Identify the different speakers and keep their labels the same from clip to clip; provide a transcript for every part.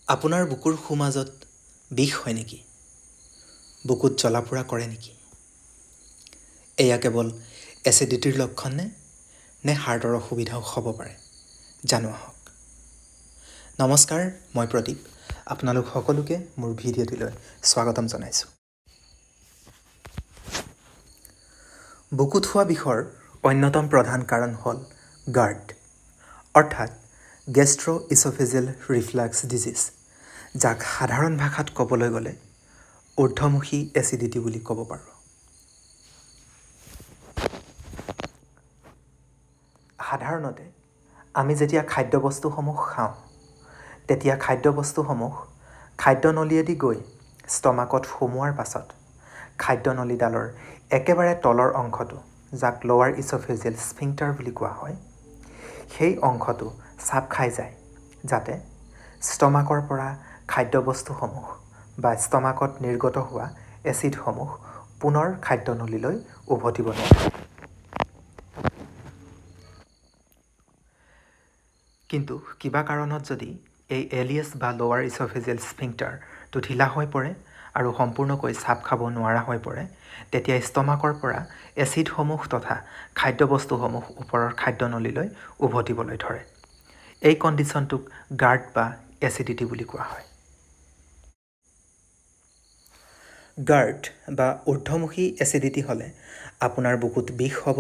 Speaker 1: আপোনাৰ বুকুৰ সোঁমাজত বিষ হয় নেকি? বুকুত জ্বলা পোৰা কৰে নেকি? এয়া কেৱল এচিডিটিৰ লক্ষণ নে নে হাৰ্টৰ অসুবিধাও হ'ব পাৰে? জানো আহক। নমস্কাৰ, মই প্ৰদীপ, আপোনালোক সকলোকে মোৰ ভিডিঅ'টিলৈ স্বাগতম জনাইছোঁ। বুকুত হোৱা বিষৰ অন্যতম প্ৰধান কাৰণ হ'ল গাৰ্ড, অৰ্থাৎ গেষ্ট্ৰ' ইছ'ফেজিয়েল ৰিফ্লাক্স ডিজিজ, যাক সাধাৰণ ভাষাত ক'বলৈ গ'লে ঊৰ্ধ্বমুখী এচিডিটি বুলি ক'ব পাৰোঁ। সাধাৰণতে আমি যেতিয়া খাদ্যবস্তুসমূহ খাওঁ, তেতিয়া খাদ্যবস্তুসমূহ খাদ্যনলীয়েদি গৈ ষ্টমাকত সোমোৱাৰ পাছত খাদ্যনলীডালৰ একেবাৰে তলৰ অংশটো, যাক লৱাৰ ইছ'ফেজিয়েল স্ফিংটাৰ বুলি কোৱা হয়, সেই অংশটো চাপ খাই যায়, যাতে ষ্টমাকৰ পৰা খাদ্যবস্তুসমূহ বা ষ্টমাকত নিৰ্গত হোৱা এচিডসমূহ পুনৰ খাদ্যনলীলৈ উভতিব নোৱাৰে। কিন্তু কিবা কাৰণত যদি এই এল ই এছ বা লৱাৰ ইছ'ফেজিয়েল স্ফিংটাৰটো ঢিলা হৈ পৰে আৰু সম্পূৰ্ণকৈ চাপ খাব নোৱাৰা হৈ পৰে, তেতিয়া ষ্টমাকৰ পৰা এচিডসমূহ তথা খাদ্যবস্তুসমূহ ওপৰৰ খাদ্যনলীলৈ উভতিবলৈ ধৰে। এই কণ্ডিশ্যনটোক গাৰ্ড বা এচিডিটি বুলি কোৱা হয়। গাৰ্ড বা ঊৰ্ধ্বমুখী এচিডিটি হ'লে আপোনাৰ বুকুত বিষ হ'ব,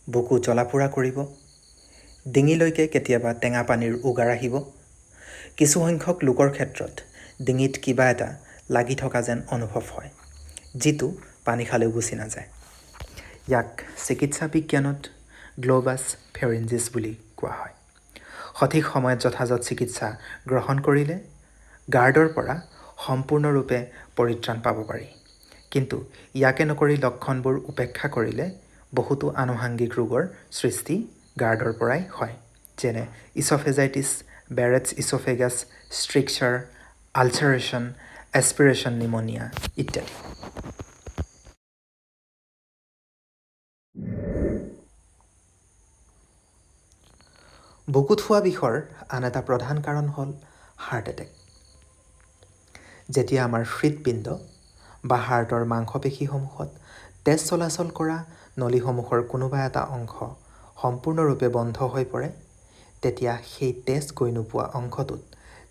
Speaker 1: বুকু জ্বলা পোৰা কৰিব, ডিঙিলৈকে কেতিয়াবা টেঙা পানীৰ উগাৰ আহিব। কিছুসংখ্যক লোকৰ ক্ষেত্ৰত ডিঙিত কিবা এটা লাগি থকা যেন অনুভৱ হয়, যিটো পানী খালেও গুচি নাযায়। ইয়াক চিকিৎসা বিজ্ঞানত গ্ল'বাছ ফেৰিঞ্জিছ বুলি কোৱা হয়। সঠিক সময়ত যথাযথ চিকিৎসা গ্ৰহণ কৰিলে গাৰ্ডৰ পৰা সম্পূৰ্ণৰূপে পৰিত্ৰাণ পাব পাৰি। কিন্তু ইয়াকে নকৰি লক্ষণবোৰ উপেক্ষা কৰিলে বহুতো আনুষাংগিক ৰোগৰ সৃষ্টি গাৰ্ডৰ পৰাই হয়, যেনে oesophagitis, Barrett's oesophagus, stricture, ulceration, aspiration pneumonia ইত্যাদি। বুকুত হোৱা বিষৰ আন এটা প্ৰধান কাৰণ হ'ল হাৰ্ট এটেক। যেতিয়া আমাৰ হৃদপিণ্ড বা হাৰ্টৰ মাংসপেশীসমূহত তেজ চলাচল কৰা নলীসমূহৰ কোনোবা এটা অংশ সম্পূৰ্ণৰূপে বন্ধ হৈ পৰে, তেতিয়া সেই তেজ গৈ নোপোৱা অংশটোত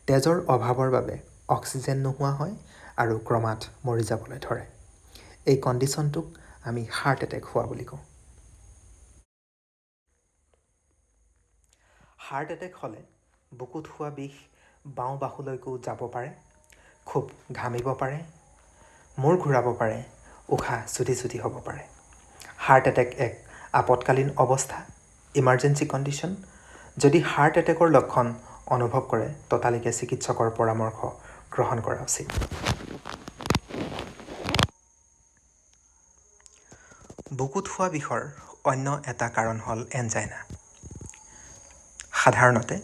Speaker 1: তেজৰ অভাৱৰ বাবে অক্সিজেন নোহোৱা হয় আৰু ক্ৰমাৎ মৰি যাবলৈ ধৰে। এই কণ্ডিশ্যনটোক আমি হাৰ্ট এটেক হোৱা বুলি কওঁ। হাৰ্ট এটেক হ'লে বুকুত হোৱা বিষ বাওঁ বাহুলৈকো যাব পাৰে, খুব ঘামিব পাৰে, মূৰ ঘূৰাব পাৰে, উশাহ চুটি চুটি হ'ব পাৰে। হাৰ্ট এটেক এক আপদকালীন অৱস্থা, ইমাৰ্জেঞ্চি কণ্ডিশ্যন। যদি হাৰ্ট এটেকৰ লক্ষণ অনুভৱ কৰে, ততালিকে চিকিৎসকৰ পৰামৰ্শ গ্ৰহণ কৰা উচিত। বুকুত হোৱা বিষৰ অন্য এটা কাৰণ হ'ল এনজাইনা। সাধাৰণতে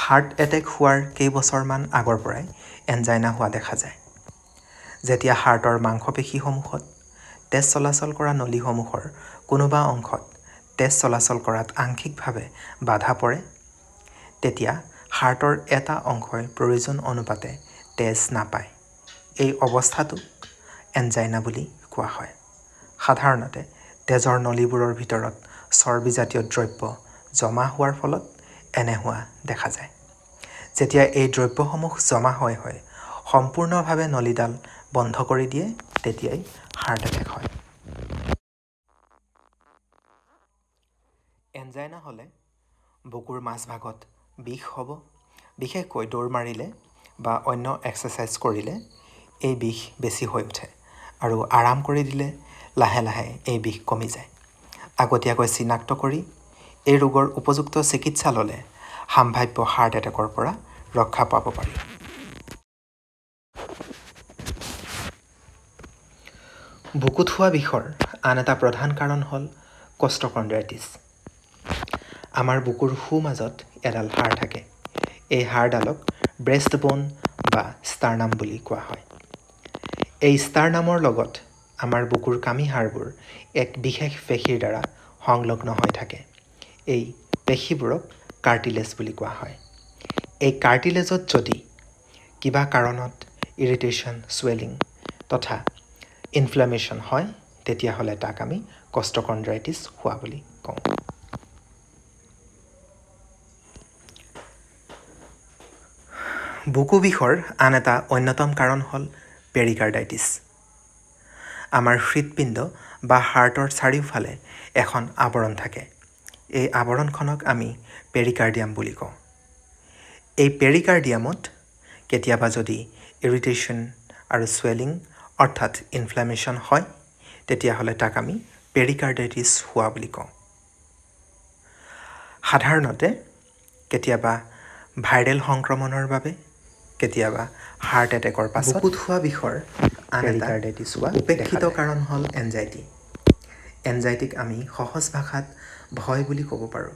Speaker 1: হাৰ্ট এটেক হোৱাৰ কেইবছৰমান আগৰ পৰাই এনজাইনা হোৱা দেখা যায়। যেতিয়া হাৰ্টৰ মাংসপেশীসমূহত তেজ চলাচল কৰা নলীসমূহৰ কোনোবা অংশত তেজ চলাচল কৰাত আংশিকভাৱে বাধা পৰে, তেতিয়া হাৰ্টৰ এটা অংশই প্ৰয়োজন অনুপাতে তেজ নাপায়। এই অৱস্থাটোক এনজাইনা বুলি কোৱা হয়। সাধাৰণতে তেজৰ নলীবোৰৰ ভিতৰত চৰ্বিজাতীয় দ্ৰব্য জমা হোৱাৰ ফলত এনে হোৱা দেখা যায়। যেতিয়া এই দ্ৰব্যসমূহ জমা হৈ হৈ সম্পূৰ্ণভাৱে নলীডাল বন্ধ কৰি দিয়ে, তেতিয়াই হাৰ্ট এটেক হয়। এনজাইনা হ'লে বুকুৰ মাজভাগত বিষ হ'ব, বিশেষকৈ দৌৰ মাৰিলে বা অন্য এক্সাৰচাইজ কৰিলে এই বিষ বেছি হৈ উঠে আৰু আৰাম কৰি দিলে লাহে লাহে এই বিষ কমি যায়। আগতীয়াকৈ চিনাক্ত কৰি এই ৰোগৰ উপযুক্ত চিকিৎসা ল'লে সাম্ভাব্য হাৰ্ট এটেকৰ পৰা ৰক্ষা পাব পাৰি। বুকুত হোৱা বিষৰ আন এটা প্ৰধান কাৰণ হ'ল কষ্টকণ্ড্ৰাইটিছ। আমাৰ বুকুৰ সোঁমাজত এডাল হাড় থাকে। এই হাড়ডালক ব্ৰেষ্ট ব'ন বা ষ্টাৰনাম বুলি কোৱা হয়। এই ষ্টাৰনামৰ লগত আমাৰ বুকুৰ কামি হাড়বোৰ এক বিশেষ পেশীৰ দ্বাৰা সংলগ্ন হৈ থাকে। এই পেশীবোৰক কাৰ্টিলেজ বুলি কোৱা হয়। এই কাৰ্টিলেজত যদি কিবা কাৰণত ইৰিটেশ্যন, চুৱেলিং তথা ইনফ্লেমেশ্যন হয়, তেতিয়াহ'লে তাক আমি কষ্টকণ্ড্ৰাইটিছ হোৱা বুলি কওঁ। বুকু বিষৰ আন এটা অন্যতম কাৰণ হ'ল পেৰিকাৰ্ডাইটিছ। আমাৰ হৃদপিণ্ড বা হাৰ্টৰ চাৰিওফালে এখন আৱৰণ থাকে। এই আৱৰণখনক আমি পেৰিকাৰ্ডিয়াম বুলি কওঁ। এই পেৰিকাৰ্ডিয়ামত কেতিয়াবা যদি ইৰিটেশ্যন আৰু চুৱেলিং অৰ্থাৎ ইনফ্লেমেশ্যন হয়, তেতিয়াহ'লে তাক আমি পেৰিকাৰ্ডাইটিছ হোৱা বুলি কওঁ। সাধাৰণতে কেতিয়াবা ভাইৰেল সংক্ৰমণৰ বাবে, কেতিয়াবা হাৰ্ট এটেকৰ পাছত বুকুত হোৱা বিষৰ আন এটা
Speaker 2: পেৰিকাৰ্ডাইটিছ হোৱা
Speaker 1: উপেক্ষিত
Speaker 2: দেখা যায়।
Speaker 1: কাৰণ হ'ল এনজাইটি। এনজাইটিক আমি সহজ ভাষাত ভয় বুলি ক'ব পাৰোঁ।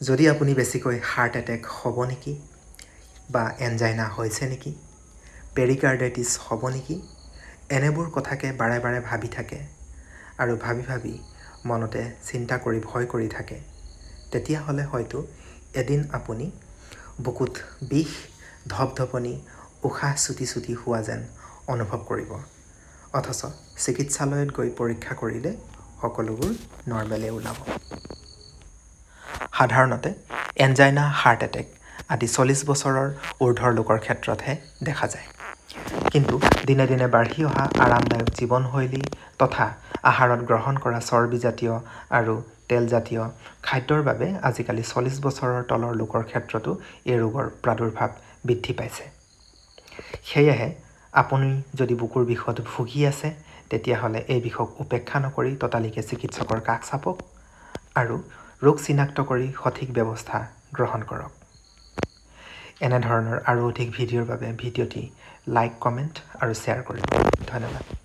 Speaker 1: যদি আপুনি বেছিকৈ হাৰ্ট এটেক হ'ব নেকি বা এনজাইনা হৈছে নেকি, পেৰিকাৰ্ডাইটিছ হ'ব নেকি, এনেবোৰ কথাকে বাৰে বাৰে ভাবি থাকে আৰু ভাবি ভাবি মনতে চিন্তা কৰি ভয় কৰি থাকে, তেতিয়াহ'লে হয়তো এদিন আপুনি বুকুত বিষ, ধপধপনি, উশাহ চুটি চুটি হোৱা যেন অনুভৱ কৰিব। অথচ চিকিৎসালয়ত গৈ পৰীক্ষা কৰিলে সকলোবোৰ নৰ্মেলেই ওলাব। সাধাৰণতে এনজাইনা, হাৰ্ট এটেক আদি 40 বছৰৰ ঊৰ্ধৰ লোকৰ ক্ষেত্ৰতহে দেখা যায়। কিন্তু দিনে দিনে বাঢ়ি অহা আৰামদায়ক জীৱনশৈলী তথা আহাৰত গ্ৰহণ কৰা চৰ্বিজাতীয় আৰু তেলজাতীয় খাদ্যৰ বাবে আজিকালি 40 বছৰৰ তলৰ লোকৰ ক্ষেত্ৰতো এই ৰোগৰ প্ৰাদুৰ্ভাৱ বৃদ্ধি পাইছে। সেয়েহে আপুনি যদি বুকুৰ বিষত ভুগি আছে, তেতিয়াহ'লে এই বিষক উপেক্ষা নকৰি ততালিকে চিকিৎসকৰ কাষ চাপক আৰু ৰোগ চিনাক্ত কৰি সঠিক ব্যৱস্থা গ্ৰহণ কৰক। এনেধৰণৰ আৰু অধিক ভিডিঅ'ৰ বাবে ভিডিঅ'টি লাইক, কমেণ্ট আৰু শ্বেয়াৰ কৰিব। ধন্যবাদ।